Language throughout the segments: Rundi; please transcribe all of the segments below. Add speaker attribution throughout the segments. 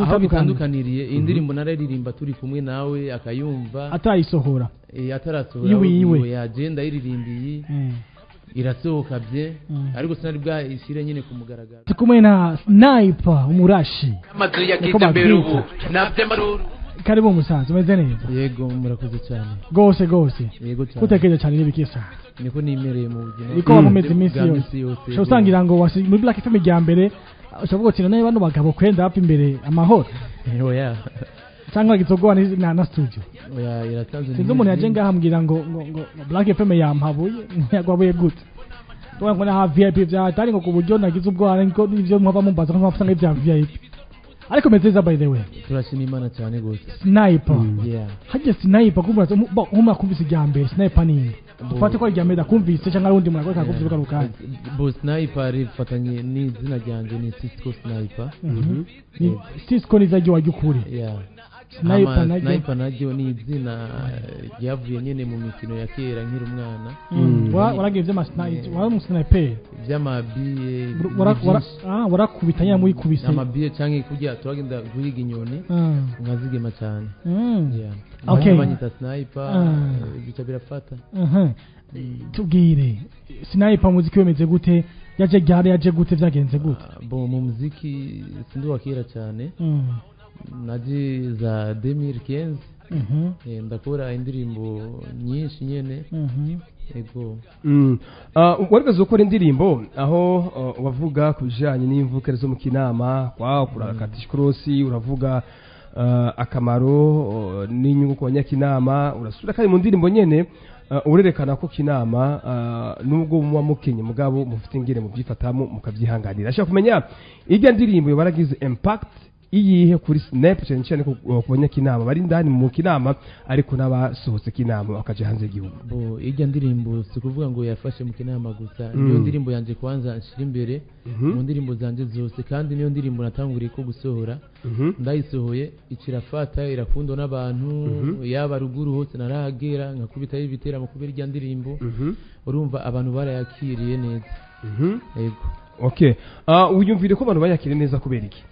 Speaker 1: Aho
Speaker 2: bitandukanye?
Speaker 1: Bitandukaniriye, iyi ndirimbo nararirimba turi kumwe nawe akayumva.
Speaker 2: Atayisohora?
Speaker 1: Atarasohora.
Speaker 2: Iwe, iwe.
Speaker 1: We yaje ndayiririmbiye, irasohoka bye, ariko sinari bwayishyire nyine ku mugaragaro.
Speaker 2: Turi kumwe na Sniper Umurashi.
Speaker 3: Amazu ya
Speaker 2: Niko
Speaker 3: kijambere ubu
Speaker 2: babwita.
Speaker 3: navyamaruru.
Speaker 2: Karibu musanze, umeze neza?
Speaker 1: Yego, murakoze cyane.
Speaker 2: Gose gose.
Speaker 1: Yego cyane.
Speaker 2: Kutekereje cyane n'ibikisa?
Speaker 1: Niko nimereye mu buzima
Speaker 2: Niko waba umeze iminsi
Speaker 1: bwa
Speaker 2: yose?
Speaker 1: Minsi yose.
Speaker 2: Ushobora usangira ngo wasi muri Black FM rya mbere, ushobora kuvuga uti: "Bano bagabo kwenda hafi imbere amahoro."
Speaker 1: Oya.
Speaker 2: Cyangwa wagize na studio?
Speaker 1: Oya, irasanzwe.
Speaker 2: Sinzi umuntu yaje ngaha ambwira ngo Black FM yampabuye, yagwabuye gute? Tuvuga ngo na VIP vya atari ngo ku buryo nagize ubwoba ngo nivyo mwava mumbaza ko mpafusanga ibya VIP, ariko meze neza by the way.
Speaker 1: Turashima Imana cyane gose.
Speaker 2: Sniper.
Speaker 1: Yeah.
Speaker 2: Hajya Sniper kumva nk'umuntu akumvise irya mbere, Sniper ninde? Ufate ko ari irya mbere ndakumvise cyangwa ari undi muntu akumvise bwa kanya.
Speaker 1: Bo, Sniper rifatanye n'izina ryanjye, ni Cisco Sniper.
Speaker 2: Ni Cisco, ni izina wajya ukuri?
Speaker 1: Yeah.
Speaker 2: Sniper
Speaker 1: Hama
Speaker 2: naryo?
Speaker 1: Sniper naryo ni izina ryavuye nyine mu mikino ya kera nkiri umwana.
Speaker 2: Waragiye iby'ama sniper, wari umusniper?
Speaker 1: By'amabiye.
Speaker 2: Warakubita nyine muyikubise?
Speaker 1: Amabiye canke kurya turagenda guhiga inyoni, nkazigema cyane. Yeah. Banyita Sniper. Bica birafata.
Speaker 2: Tubwire, Sniper, muziki wemeze gute? Yaje ryari? Yaje gute? Byagenze gute?
Speaker 1: Ah, bo, mu muziki sindi wa kera cyane. Naje za 2015. Ndakora indirimbo nyinshi nyene. Ego.
Speaker 4: Warigeze gukora indirimbo aho wavuga ku bijyanye n'imvukire zo mu Kinama kwa kurakata ikorosi, uravuga akamaro n'inyungu ku banyakinama, urasubira kandi mu ndirimbo nyene urerekana ko Kinama, nubwo muba mukenye, mugabo mufite ingene mubyifatamo mukabyihanganira. Ashaka kumenya irya ndirimbo baragize impact iyihe kuri Snap, cyane cyane ku banyakinama bari indani mu Kinama, ariko n'abasohotse Kinama bakaja hanze y'igihugu.
Speaker 1: Bo, irya ndirimbo si kuvuga ngo yafashe mu Kinama gusa. Niyo ndirimbo yanje kwanza nshira imbere mu ndirimbo zanje zose, kandi niyo ndirimbo natanguriye ko gusohora. Ndayisohoye ikirafata, irakundwa n'abantu, yaba ruguru hose narahagera nkakubitayo ibiteramo kubera irya ndirimbo. Urumva abantu barayakiriye neza. Yego.
Speaker 4: Okay, wiyumvire ko abantu bayakiriye neza kubera iki?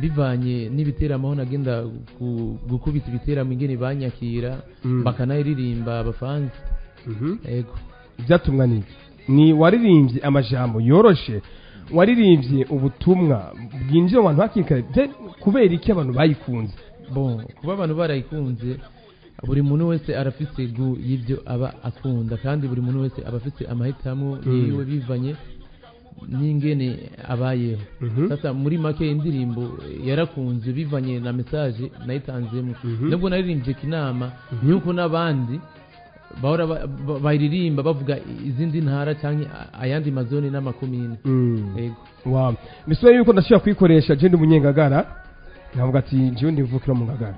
Speaker 1: Bivanye n'ibiteramo aho nagenda gukubita ibiteramo, ingene banyakira, bakanayiririmba abafanzi. Yego.
Speaker 4: Byatumwa n'iki? Ni waririmbye amajambo yoroshe, waririmbye ubutumwa bwinjira mu bantu hakiri kare? Kubera iki abantu bayikunze?
Speaker 1: Bon, kuba abantu barayikunze, buri muntu wese arafise goût y'ibyo aba akunda, kandi buri muntu wese aba afise amahitamo yiwe bivanye n'ingene abayeho. Sasa muri make indirimbo yarakunze bivanye na message nayitanzemo. Nubwo naririmbye Kinama, nuko n'abandi bahora bayiririmba bavuga izindi ntara cyangwa ayandi mazone n'amakomine. Yego.
Speaker 4: Wow, bisubira yuko ndashobora kuyikoresha je ndi umunyengagara, nkavuga ati njyewe ndivukira mu Ngagara?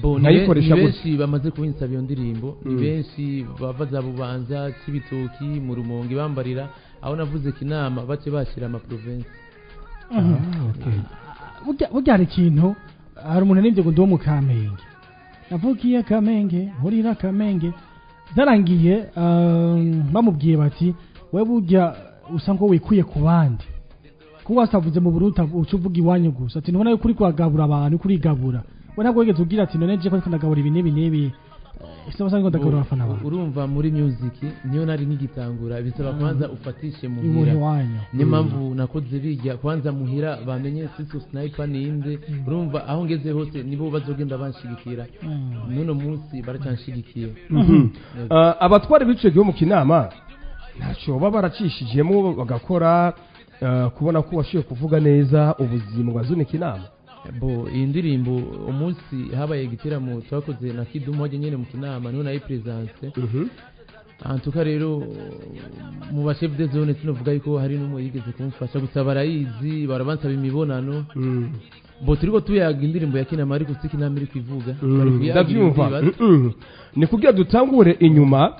Speaker 1: Bo,
Speaker 4: Nkayikoresha
Speaker 1: ni
Speaker 4: gute?
Speaker 1: benshi bamaze kubinsaba iyo ndirimbo, ni benshi bava za Bubanza, Cibitoki, mu Rumonge, bambarira aho navuze Kinama bace bashyira amaprovinsi.
Speaker 2: Burya hari ikintu, hari umuntu aririmbye ngo ndi uwo mu Kamenge, navukiye Kamenge, nkurira Kamenge, byarangiye bamubwiye bati: "We burya usa ngo wikuye ku bandi, kuko wasavuze mu Burundi uca uvuga iwanyu gusa." Ati: "Ntubona yuko uri kuragabura abantu, uri kurigabura we?" Ntabwo wigeze ubwira ati: "None je ko ndiko ndagabura ibi n'ibi n'ibi, ese basa ngo ndagabura abafana bawe?"
Speaker 1: Urumva muri music niyo nari nkigitangura, bisaba kwanza ufatishe
Speaker 2: imuhe
Speaker 1: muhira.
Speaker 2: Iwanyu.
Speaker 1: Niyo mpamvu nakoze bijya kwanza muhira bamenye Cisco Sniper ninde. Urumva aho ngeze hose nibo bazogenda banshigikira. N'uno munsi baracyanshigikiye.
Speaker 4: Abatwara b'ico gihe mu Kinama ntacyo baba baracishijemo bagakora, kubona ko washoboye kuvuga neza ubuzima bwa zone Kinama?
Speaker 1: Bo, iyi ndirimbo umunsi habaye igiteramo twakoze na Kidumu hajya nyene mu Kinama, niho nayi présence. Antuka rero mu ba chef de zone sinovuga yuko hari n'umwe yigeze kumfasha, gusa barayizi, barabansaba imibonano. Bo, turiko tuyaga indirimbo ya Kinama, ariko si Kinama iri kwivuga. Bari kuyaga
Speaker 4: Ndabyumva.
Speaker 1: ibibazo.
Speaker 4: Ni kugira dutangure inyuma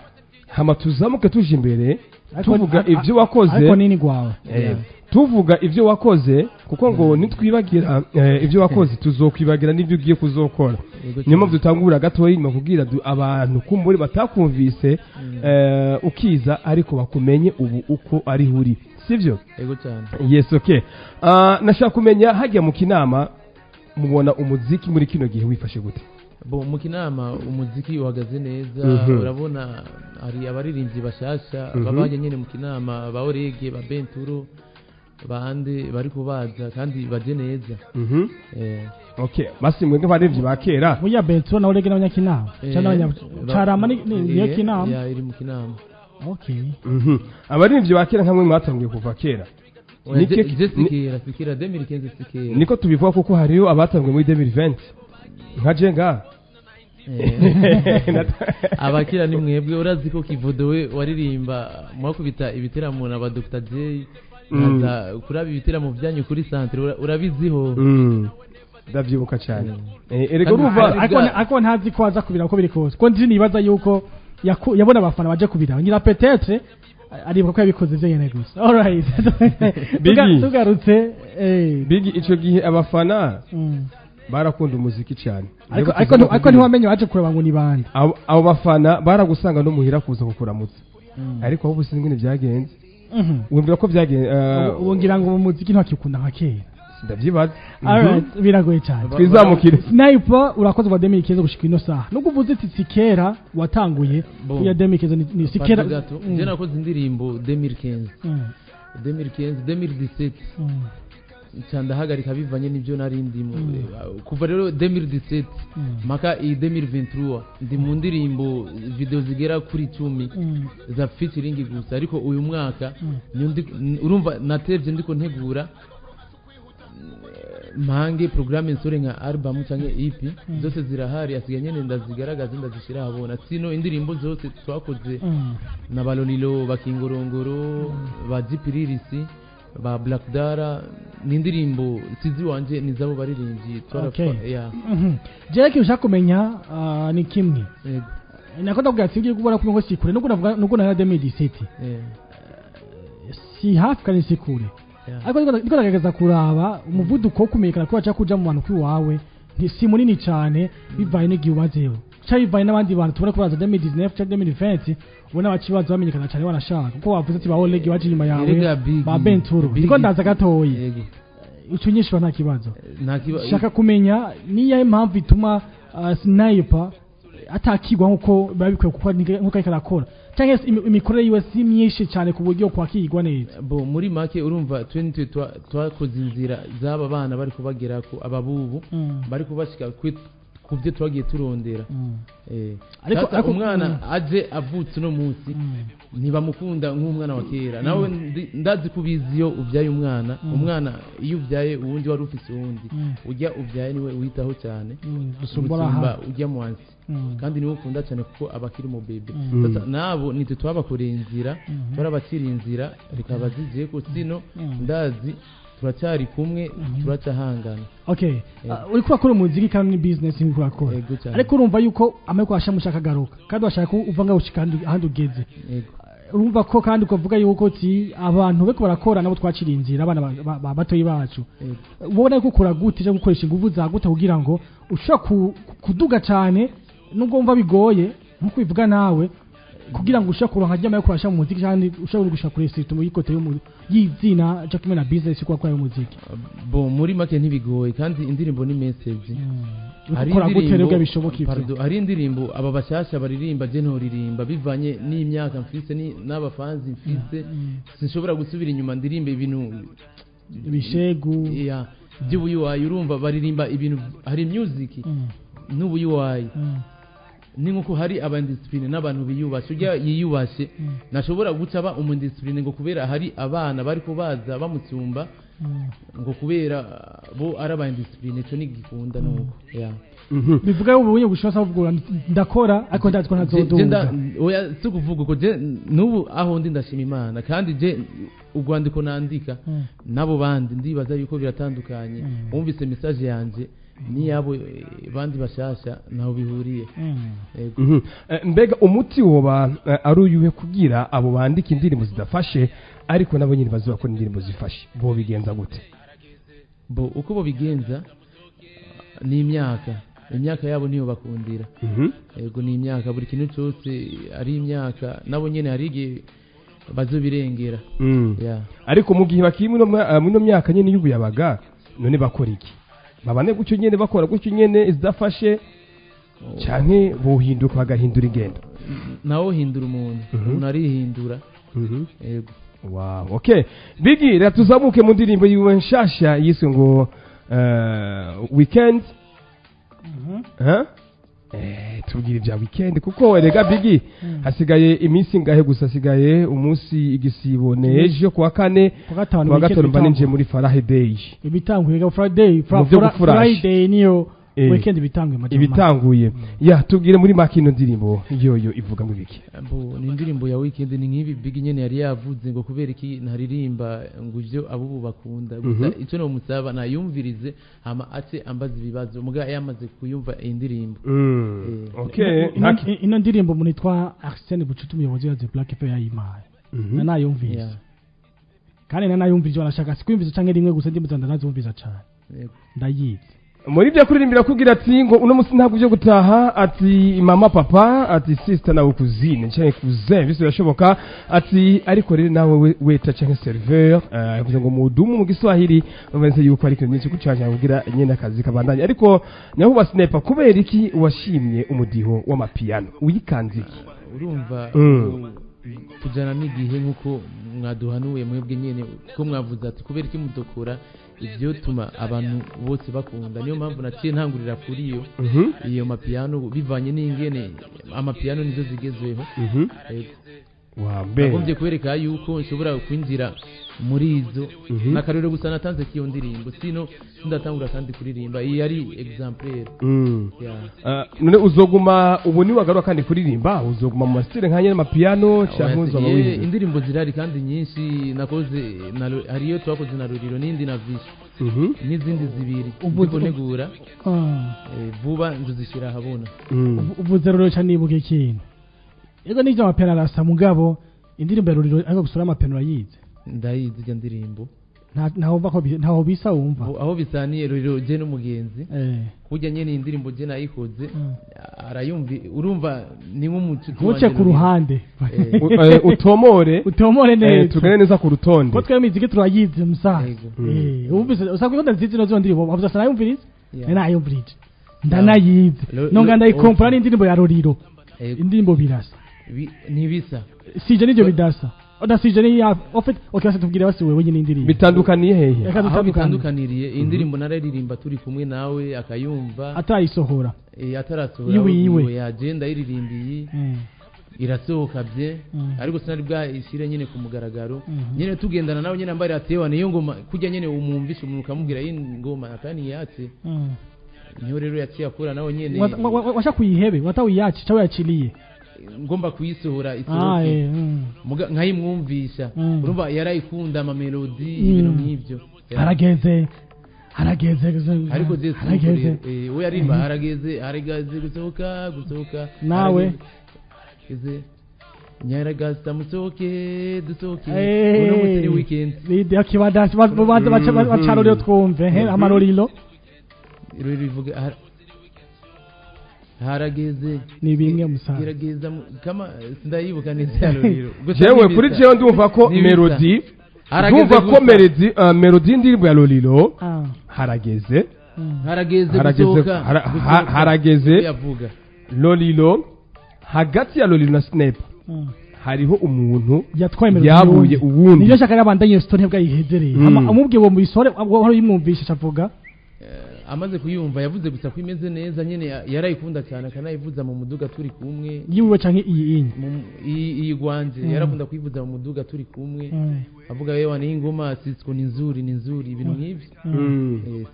Speaker 4: hama tuzamuke tuje imbere. Tuvuga ibyo wakoze.
Speaker 2: Ariko nini gwawe.
Speaker 4: Tuvuga ibyo wakoze, kuko ngo nitwibagira ibyo wakoze tuzokwibagira n'ibyo ugiye kuzokora.
Speaker 1: Yego.
Speaker 4: Niyo mpamvu dutangura gatoya inyuma kubwira abantu kumburi batakumvise, ukiza ariko bakumenye ubu uko ari uri, sibyo?
Speaker 1: Yego cyane.
Speaker 4: Yes, okay. Nashaka kumenya hajya mu Kinama. Mubona umuziki muri kino gihe wifashe gute?
Speaker 1: Bo, mu Kinama umuziki uhagaze neza. Urabona hari abaririmbyi bashasha babanye nyene mu Kinama, ba Orege, ba Benturo, bande bari kubaza kandi baje neza.
Speaker 4: Okay, basi mwebwe abaririmbyi ba kera.
Speaker 2: Burya Benturo nawe rege n'abanyakinama cyangwa Carama ni Kinama.
Speaker 1: Ya, iri mu Kinama.
Speaker 2: Okay.
Speaker 4: Abaririmbyi ba kera nkamwe mwatangiye kuva kera.
Speaker 1: Oya, je sikera, sikera 2015, sikera.
Speaker 4: Niko tubivuga kuko hariyo abatanguye muri 2020 nka jenga.
Speaker 1: Abakira ni mwebwe, urazi ko Kivodo we waririmba mwakubita ibiteramo na ba Dr J, nkaza kuraba ibiteramo byanyu kuri centre, urabiziho.
Speaker 4: Ndavyibuka cyane. Erega
Speaker 1: Kandi
Speaker 4: urumva
Speaker 2: Ariko ntazi ko aza kubira uko biri kose, ko nzi nibaza yuko yabona abafana baje kubira ngira peut-être aribuka ko yabikoze byo nyene gusa. Alright.
Speaker 4: Biggie.
Speaker 2: Tugarutse
Speaker 4: Bigi, ico gihe abafana barakunda umuziki cyane.
Speaker 2: Ariko ntiwamenye waje kureba ngo ni bande.
Speaker 4: Abo bafana baragusanga no muhira kuza kukuramutsa, ariko aho ubu sinzi ingene byagenze. Wumvira ko byagenze.
Speaker 2: Ubu ngira ngo mu muziki ntakikunda nka kera.
Speaker 4: Ndavyibaza.
Speaker 2: Alright, biragoye cyane.
Speaker 4: Twizamukire.
Speaker 2: Sniper, urakoze kwa 2015 gushika ino saha, nubwo uvuze ati si kera watanguye. Ya 2015 ni si kera.
Speaker 1: Pardon gato. Je nakoze indirimbo 2015, 2015, 2017, nca ndahagarika bivanye n'ibyo nari ndimo. Kuva rero 2017 mpaka iyi 2023 ndi mu ndirimbo video zigera kuri 10 za featuring gusa, ariko uyu mwaka niyo urumva natevye, ndiko ntegura mpange programme nsore nka album canke EP. Zose zirahari, asigaye nyene ndazigaragaza, ndazishira ahabona. Sino indirimbo zose twakoze na Balolilo, bakingorongoro, ba Jipiririsi, ba Black Dara, ni indirimbo sizi wanje, ni zabo baririmbyi.
Speaker 2: Okay.
Speaker 1: Yeah.
Speaker 2: Jewe ikintu ushaka kumenya ni kimwe.
Speaker 1: Yego.
Speaker 2: Nako ndabwira ati ugiye kubona kumwe ngo si kure, nubwo navuga nubwo na 2017 si hafi kandi si kure. Ariko ndiko ndagerageza kuraba umuvuduko wo kumenyekana ko waca kuja mu bantu kwiwawe si munini cyane bivaye n'igihe umazeho cyangwa bivaye n'abandi bantu tubona ko baza 2019 cyangwa 2020, ubona bakibaza bamenyekana cyane wanashaka, kuko wavuze ati ba Oleg baje inyuma yawe,
Speaker 1: Erega Biggie,
Speaker 2: ba Benturo.
Speaker 1: Biggie.
Speaker 2: Ndiko ndaza gatoyi.
Speaker 1: Yego.
Speaker 2: Ico nyishura nta kibazo.
Speaker 1: Nta kiba.
Speaker 2: Shaka kumenya niyo impamvu ituma Sniper atakigwa nkuko biba bikwiye, kuko nkuko ariko arakora, cyangwa se imikorere yiwe si myinshi cyane ku buryo kwakirwa neza.
Speaker 1: Bo, muri make urumva twe nitwe twakoze inzira z'aba bana bari kubagera ku ababubu bari kubashika ku byo twagiye turondera.
Speaker 2: Ariko
Speaker 1: Sasa umwana aje avutse uno munsi ntibamukunda nk'umwana wa kera. Nawe ndazi ko ubizi, iyo ubyaye umwana, umwana iyo ubyaye uwundi wari ufise uwundi, ujya ubyaye niwe uhitaho cyane
Speaker 2: gusumba
Speaker 1: gusumba
Speaker 2: araha.
Speaker 1: Ujya muwansi kandi niwe ukunda cyane kuko aba akiri mu bebe. Sasa nabo nitwe twabakoreye inzira, twarabaciriye inzira, reka bazigiye ko sino ndazi turacyari kumwe, turacyahangana.
Speaker 2: Okay.
Speaker 1: Yego.
Speaker 2: Uriko urakora umuziki kandi ni business nkuko urakora,
Speaker 1: Yego cyane.
Speaker 2: ariko urumva yuko amahirwe washamushaka agaruka kandi washaka ko uva ngaho ushika ahandi ugeze.
Speaker 1: Yego.
Speaker 2: Urumva ko kandi ukavuga yuko uti abantu beko barakora nabo twaciriye inzira, abana batoyi bacu.
Speaker 1: Yego.
Speaker 2: Ubona ko ukora gute cyangwa gukoresha ingufu za gute kugira ngo ushobora kuduga cyane, nubwo wumva bigoye nkuko bivuga nawe, kugira ngo ushobore kuronka ryama yo kurasha mu muziki kandi ushobora gushaka kuri site mu yikote y'izina cyo kimwe na business kwa kwa y'umuziki?
Speaker 1: Bo, muri make ntibigoye, kandi indirimbo ni message. Hari
Speaker 2: Ukora gute
Speaker 1: indirimbo-
Speaker 2: rero bishoboka ivyo?
Speaker 1: Pardon, hari indirimbo aba bashasha baririmba je ntoririmba bivanye n'imyaka mfise n'abafanzi mfise. Sinshobora gusubira inyuma ndirimbe ibintu
Speaker 2: ibishegu.
Speaker 1: Yeah, by'ubuyuwayi. Urumva baririmba ibintu, hari music n'ubuyuwayi. Ni nkuko hari abandisipline n'abantu biyubashe. Ujya yiyubashe ntashobora guca aba umundisipline ngo kubera hari abana bari kubaza bamutsumba, ngo kubera bo ari abandisipline. Ico nigikunda nuko, yeah.
Speaker 2: Bivuga yuko ubunye gushobora kuvuga ndakora ariko ndazi ko
Speaker 1: Je
Speaker 2: ntazoduga.
Speaker 1: Oya, si ukuvuga uko. Je n'ubu aho ndi ndashima Imana, kandi je urwandiko nandika n'abo bandi ndibaza yuko biratandukanye. Wumvise message yanje n'iyabo bandi bashasha ntaho bihuriye. Yego.
Speaker 4: Mbega umuti woba ari uyuhe kugira abo bandika indirimbo zidafashe, ariko nabo nyine bazakora indirimbo zifashe? Bo bigenza gute?
Speaker 1: Bo, uko bobigenza ni imyaka yabo niyo bakundira. Yego, ni imyaka, buri kintu cyose ari imyaka. Nabo nyene hari igihe bazobirengera. Yeah.
Speaker 4: Ariko mu gihe bakiri muri ino myaka nyine y'ubuyabaga, none bakora iki? Babane gutyo nyene, bakora gutyo nyene izidafashe, canke bohinduka bagahindura ingendo?
Speaker 1: Nawe hindura umuntu. Umuntu arihindura. Yego.
Speaker 4: Wow, okay. Bigi, reka tuzamuke mu ndirimbo yiwe nshasha yiswe ngo Weekend. Huh? Tubwire ibya weekend, kuko erega Bigi, hasigaye iminsi ngahe gusa? Hasigaye umunsi, igisibo nejo kuwa kane.
Speaker 2: Ku gatanu.
Speaker 4: Kuwa gatanu mba ninjiye muri Farahe Day.
Speaker 2: Ibitanguye ga Friday.
Speaker 4: Mu byo gufurasha.
Speaker 2: Friday niyo weekend ibitanguye majama.
Speaker 4: Ibitanguye ya. Tubwire muri make ino ndirimbo yoyo ivuga mu biki?
Speaker 1: Bo, ni indirimbo ya weekend, ni nk'ibi Big nyene yari yavuze ngo kubera iki ntaririmba ngo ivyo abubu bakunda gusa. Icyo nomusaba, nayumvirize hama ace ambaza ibibazo muga yamaze kuyumva iyi ndirimbo.
Speaker 4: Okay.
Speaker 2: Ino ndirimbo umuntu yitwa Arsene Bucuti, umuyobozi wa The Black FM, yayimpaye. Nanayumvise. Kandi nanayumvise, wanashaka sikwiyumvise canke rimwe gusa, ndimbo ndanazumvisa cane. Ndayizi.
Speaker 4: Muri ibyo kuririmbira kubwira ati ngo uno munsi ntabwo byo gutaha, ati mama, papa, ati sister nawe cousine canke cousin, bise birashoboka, ati ariko rero nawe waiter canke serveur, yavuze ngo mudumu mu Giswahili, bameze yuko ari ikintu nyinshi kucanja kugira nyene akazi kabandanya. Ariko nyahuba Sniper, kubera iki washimye umudiho w'amapiano? Uyikanze iki?
Speaker 1: Urumva, tujana n'igihe nk'uko mwaduhanuye mwebwe nyene, ko mwavuze ati kubera iki mudokora ibyo tuma abantu bose bakunda. Niyo mpamvu naciye ntangurira kuri iyo iyo mapiano, bivanye n'ingene amapiano nizo zigezweho. Yego.
Speaker 4: Wa mbe
Speaker 1: Nagombye kwereka yuko nshobora kwinjira muri izo. N'akarero gusa natanze k'iyo ndirimbo, sino sindatangura kandi kuririmba, iyi yari exemplaire. Yeah.
Speaker 4: None uzoguma ubu niwagaruka kandi kuririmba, uzoguma mu ma style nka nyene amapiano canke uzoba
Speaker 1: Oya,
Speaker 4: wihindura?
Speaker 1: Indirimbo zirahari kandi nyinshi nakoze hariyo twakoze na Ruriro n'indi na Vishu n'izindi zibiri ndiko ntegura. Vuba nzozishyira ahabona.
Speaker 2: Uvuze rero ca nibuka ikintu. Yego, n'ivyo amapiyano arasa, mugabo indirimbo ya Ruriro ariko gusura amapiyano urayizi?
Speaker 1: Ndayizi ijya ndirimbo.
Speaker 2: Ntaho wumva ko ntaho bisa wumva.
Speaker 1: Aho bisaniye Ruriro je n'umugenzi, kurya nyene iyi ndirimbo je nayikoze, arayumvi, urumva ni nk'umucuti
Speaker 2: Ntuce
Speaker 1: wanje
Speaker 2: ku
Speaker 1: Ruriro.
Speaker 2: ruhande.
Speaker 4: Utomore.
Speaker 2: Utomore neza.
Speaker 4: Tugane neza ku rutonde.
Speaker 2: Ko twebwe imiziki turayizi musaza.
Speaker 1: Yego.
Speaker 2: Wumvise usanga ko ndazizi no ndirimbo wavuze asa nayumvirize. Nayumvirije, ndanayizi. Nonga ndayikompora n'indirimbo ya Ruriro.
Speaker 1: Yego.
Speaker 2: Indirimbo birasa.
Speaker 1: Ntibisa.
Speaker 2: Sije nivyo bidasa. Oda sije ni ya en fait, okay, basi tubwire basi wewe nyine indirimbo.
Speaker 4: Bitandukaniye hehe?
Speaker 2: Reka
Speaker 1: Aho
Speaker 2: dutandukane.
Speaker 1: bitandukaniriye, iyi ndirimbo nararirimba turi kumwe nawe akayumva.
Speaker 2: Atarayisohora.
Speaker 1: Atarasohora.
Speaker 2: Yiwe, yiwe.
Speaker 1: Yaje ndayiririmba iyi, irasohoka bye, ariko sinari bwayishyire nyine ku mugaragaro. Nyine tugendana nawe nyine ambara ati yewe niyo ngoma, kujya nyine umwumvisha umuntu ukamubwira iyi ngoma akani yatse. Niyo rero yaciye akura nawe nyine.
Speaker 2: Washa kuyihebe wata uyachi cha uyachiliye.
Speaker 1: Ngomba kuyisohora isohoke. Nkayimwumvisha. Urumva yarayikunda, ama melody, ibintu nk'ibyo.
Speaker 2: Harageze, harageze.
Speaker 1: Ariko je
Speaker 2: harageze.
Speaker 1: We yarimba harageze, harageze gusohoka, gusohoka.
Speaker 2: Nawe?
Speaker 1: Harageze nyaragasa, musohoke, dusohoke,
Speaker 2: Eh.
Speaker 1: uno munsi ni weekend.
Speaker 2: Ni akibada baza baca baca rero twumve he amarorilo.
Speaker 1: Rero rivuga harageze.
Speaker 2: Ni bimwe musaza.
Speaker 1: Gerageza kama sindayibuka neza ya Ruriro. Gusa
Speaker 4: Jewe
Speaker 1: ntibisa.
Speaker 4: Kuri jewe ndumva ko
Speaker 1: Ntibisa.
Speaker 4: melody
Speaker 1: Harageze
Speaker 4: ndumva ko
Speaker 1: gusa.
Speaker 4: Melody y'indirimbo ya Lolilo harageze.
Speaker 1: Harageze
Speaker 4: Harageze.
Speaker 1: gusohoka, gusohoka.
Speaker 4: Harageze.
Speaker 1: Nibyo yavuga.
Speaker 4: Lolilo, hagati ya Lolilo na Snap hariho umuntu
Speaker 2: yatwaye melody
Speaker 4: yabuye
Speaker 2: y'uwundi.
Speaker 4: uwundi.
Speaker 2: Niyo shaka yabandanye iyo story ntibwayihezereye. Amubwiye ngo muyisore wahora uyimwumvisha avuga.
Speaker 1: Amaze kuyumva yavuze gusa ko imeze neza nyene, yarayikunda cyane akanayivuza mu muduga turi kumwe.
Speaker 2: Yiwe canke iyi inye?
Speaker 1: Iyi gwanje. Yarakunda kuyivuza mu muduga turi kumwe, avuga yewe ni ingoma sisiko ni nzuri, ni nzuri, ibintu nk'ivyo.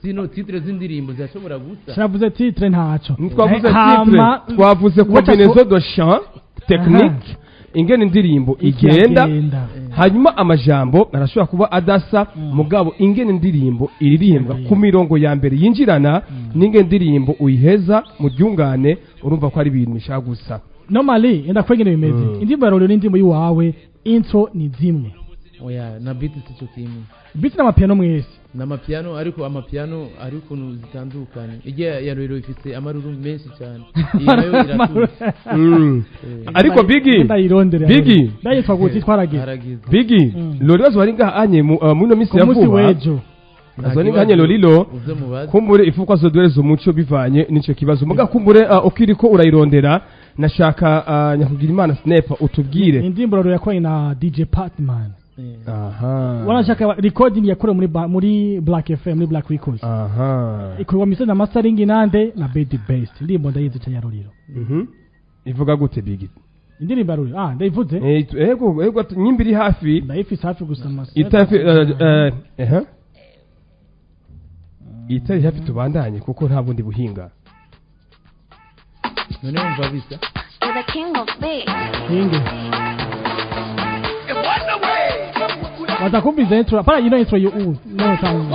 Speaker 1: Sino titre z'indirimbo zirashobora gusa.
Speaker 2: Shavuze titre ntaco.
Speaker 4: Twavuze
Speaker 2: Hama-
Speaker 4: titre, twavuze
Speaker 2: Wacha
Speaker 4: combinaison de chant technique, ingene indirimbo igenda.
Speaker 2: Igenda.
Speaker 4: Hanyuma amajambo arashobora kuba adasa, mugabo ingene indirimbo iririmbwa ku mirongo ya mbere yinjirana n'ingene indirimbo uyiheza mu ryungane, urumva ko ari ibintu bishaka gusa.
Speaker 2: Normally enda kwegene bimeze. Indirimbo ya Rorero n'indirimbo yiwawe intro ni zimwe.
Speaker 1: Oya, na beat sico kimwe.
Speaker 2: Beat n'amapiano mwese.
Speaker 1: N'amapiano, ariko amapiano ari ukuntu zitandukanye. Ijya ya Rorero ifise amaruru menshi cyane, iyi nayo iratuje.
Speaker 4: Ariko Bigi
Speaker 2: Ndayirondera.
Speaker 4: Bigi.
Speaker 2: Ndayitwa gute? Twarageze.
Speaker 1: Harageze.
Speaker 4: Bigi. Lolilo bari ngaha anye mu muno minsi
Speaker 2: Ku
Speaker 4: ya
Speaker 2: munsi
Speaker 4: vuba.
Speaker 2: w'ejo.
Speaker 1: Nta
Speaker 4: Azo ni
Speaker 1: kibazo,
Speaker 4: nkanye Lolilo.
Speaker 1: Uze mubaze.
Speaker 4: Kumbure ifuko azoduhereza umuco bivanye n'ico kibazo. Muga kumbure ukiriko urayirondera, nashaka nyakugira Imana Snap utubwire.
Speaker 2: Indirimbo rero yakoranye na DJ Patman. Wanashaka recording yakorewe muri Black FM, muri Black Records. Ikorwa mixing na mastering nande na Bedi Best. Indirimbo ndayizi cyane ya Ruriro.
Speaker 4: Ivuga gute, Big?
Speaker 2: Indirimbo ya Ruriro, ah, ndayivuze.
Speaker 4: Ego, nyimba iri hafi.
Speaker 2: Ndayifise hafi gusa
Speaker 4: itafi itari hafi tubandanye kuko nta bundi buhinga.
Speaker 1: None wumva bisa?
Speaker 3: You're the king of beats.
Speaker 2: Hinge batakumviza intro para ino intro yo u no sound.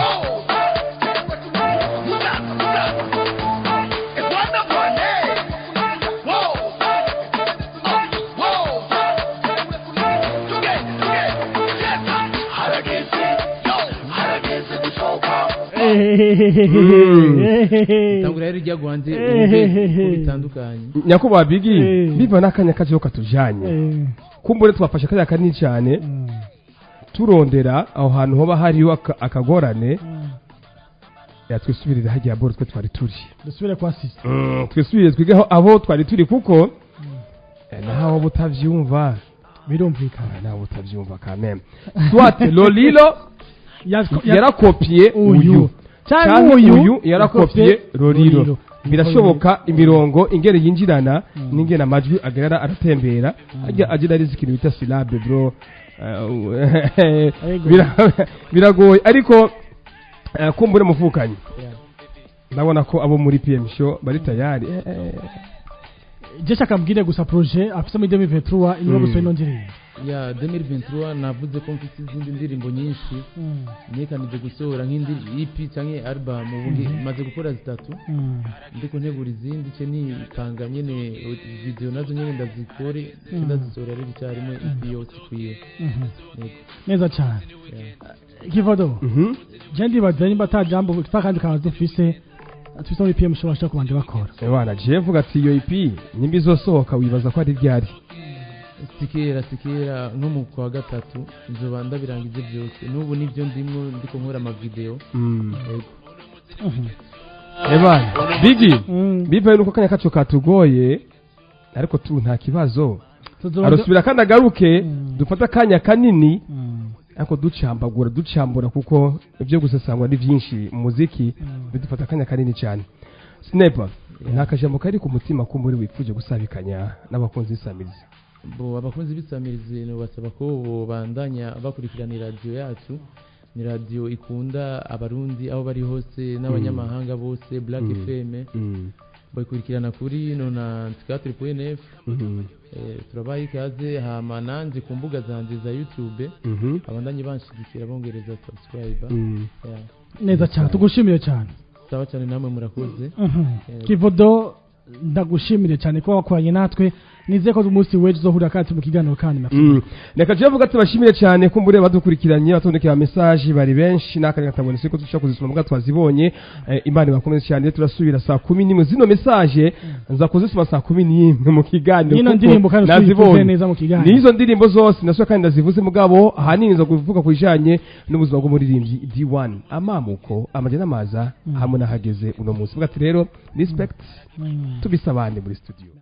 Speaker 1: Tangura rero ijya guhanze wumve ko bitandukanye.
Speaker 4: Nyakubahwa Bigi, biva n'akanya kajeho katujanye, kumbure twafashe akanya kanini cyane turondera aho hantu hoba hariho akagorane. Yatwisubirira hagiye boro twe twari turi.
Speaker 2: Dusubire kwa sisi.
Speaker 4: Twisubire twigeho abo twari turi kuko naho butavyumva.
Speaker 2: Birumvikana.
Speaker 4: Naho butavyumva quand même, soit Lolilo yarakopiye uyu
Speaker 2: cyangwa
Speaker 4: canke
Speaker 2: uyu
Speaker 4: uyu yarakopiye Lolilo. Birashoboka imirongo ingene yinjirana n'ingene amajwi agarara aratembera ajya agira arizi ikintu bita syllabe, bro. Biragoye ariko kumbure muvukanyi ndabona ko abo muri PM Show bari tayari.
Speaker 2: Je shaka mbwire gusa projet afise muri 2023 inyuma gusa ino ndirimbo.
Speaker 1: Ya 2023 navuze ko mfite izindi ndirimbo nyinshi nekanije gusohora nk'indi EP canke album. Ubu maze gukora zitatu, ndiko ntegura izindi ce nipanga nyene video nazo nyene ndazikore ce ndazisohora rero icyarimwe EP yose ikwiye. Yego.
Speaker 2: Neza cyane.
Speaker 1: Yeah.
Speaker 2: Kivodo, je ndibaza nimba ata jambo akandi kantu dufise tufise muri PM Show bashaka kubanje bakora.
Speaker 4: Bana, je mvuga ati iyo EP nimba izosohoka wibaza ko ari ryari?
Speaker 1: Sikera sikera nko mu kwa gatatu nzoba ndabirangije byose. N'ubu nibyo ndimwo, ndiko nkora amavideo. Yego.
Speaker 4: Ebana Bigi, bivaye nuko akanya kacu katugoye, ariko tu nta kibazo, arasubira kandi agaruke. Dufate akanya kanini ariko ducambagura ducambura kuko ibyo gusesangwa ni byinshi mu muziki, bidufata akanya kanini cyane. Sniper, nta kajambo kari ku mutima ko muri wifuje gusabikanya n'abakunzi b'Isamirizi?
Speaker 1: Bo abakunzi b'Isamirizi nobasaba ko bobandanya bakurikirana iradiyo yacu. Ni radiyo ikunda Abarundi aho bari hose n'abanyamahanga bose, Black FM. Bayikurikirana kuri 94.9. Turabaha ikaze. Hama nanje ku mbuga zanje za YouTube abandanye banshigikira bongereza subscribe. Yeah.
Speaker 2: Neza cyane, tugushimiye cyane.
Speaker 1: Sawa cyane, namwe murakoze.
Speaker 2: Kivodo, ndagushimire cyane kuba wakoranye natwe. Nizeye ko umunsi w'ejo uzohurira kandi mu kiganiro kandi.
Speaker 4: Reka je vuga tubashimire cyane kumbure badukurikiranye, batondekera message bari benshi n'akanya katabone siko dushobora kuzisoma mbwa twazibonye. Imana ibakomeze cyane. Turasubira saa 11. Zino message nza kuzisoma saa 11 mu kiganiro
Speaker 2: Nino
Speaker 4: kuko
Speaker 2: ndirimbo kandi
Speaker 4: nazibonye.
Speaker 2: usubize neza mu kiganiro.
Speaker 4: Nizo ndirimbo zose naswe kandi ndazivuze, mugabo ahanini nza kuvuga ku bijanye n'ubuzima bw'umuririmbyi D1, amamuko amaje n'amaza hamwe n'ahageze uno munsi. Vuga ati rero respect, tubisabane muri studio.